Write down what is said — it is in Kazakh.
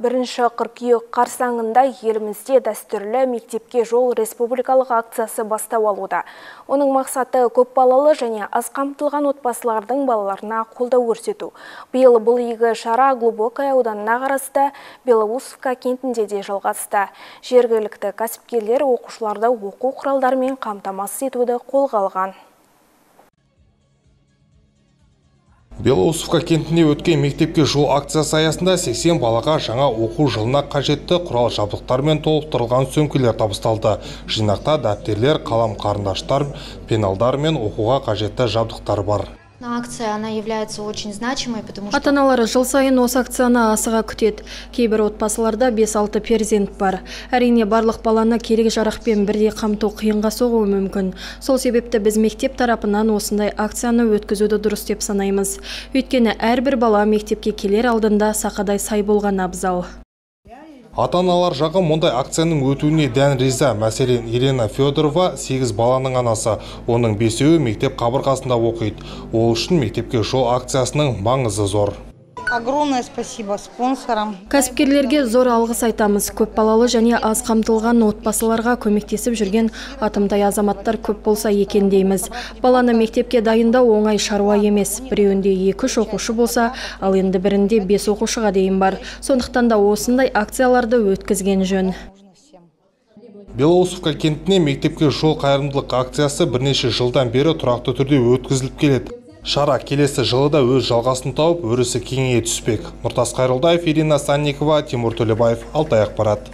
Бірінші қыркүйек қарсаңында елімізде дәстүрлі мектепке жол республикалық акциясы бастау алуда. Оның мақсаты көпбалалы және аз қамтылған отбасылардың балаларына қолдау көрсету. Биыл бұл игі шара Глубокое ауданына қарасты Белоусовка кентінде де жалғасты. Жергілікті кәсіпкерлер оқушыларды оқу құралдарымен қамтамасыз етуді қолға алған. Белоусовка кентінде өткен мектепке жол акциясы аясында 80 балаға жаңа оқу жылына қажетті құрал жабдықтармен толықтырылған сөмкелер табысталды. Жинақта дәптерлер, қалам қарындаштар, пеналдар мен оқуға қажетті жабдықтар бар. Акция, она является очень значимой, потому что Ата-аналары жыл сайын осы акцияны асыға күтеді. Кейбір отбасыларда 5-6 перзент бар. Әрине, барлық баланы керек жарақпен бірдей қамту қиынға соғуы мүмкін. Сол себепті біз мектеп тарапынан осындай акцияны өткізуді дұрыс деп санаймыз. Өйткені әрбір бала мектепке келер алдында сақадай сай болған абзал. Ата-аналар жағы мұндай акцияның өтуіне дән риза. Мәселен, Елена Федорова 8 баланың анасы. Оның 5-еуі мектеп қабырғасында оқиды. Ол үшін мектепке жол акциясының маңызы зор. Огромное спасибо спонсорам. Кәсіпкерлерге зор алғыс айтамыз. Көпбалалы және аз қамтылған отбасыларға көмектесіп жүрген атымтай азаматтар көп болса екен дейміз. Баланы мектепке дайындау оңай шаруа емес. Біреуінде 2-3 оқушы болса, ал енді бірінде 5 оқушыға дейін бар. Сондықтан да осындай акцияларды өткізген жөн. Белоусовка кентіне мектепке жол қайырымдылық акциясы бірнеше жылдан бері тұрақты түрде өткізіліп келеді. Шара келесі жылы да өз жалғасын тауып, өрісі кеңейе түспек. Нұртас Қайролдаев, Ирина Санникова, Тимур Төлебаев, Алтай ақпарат.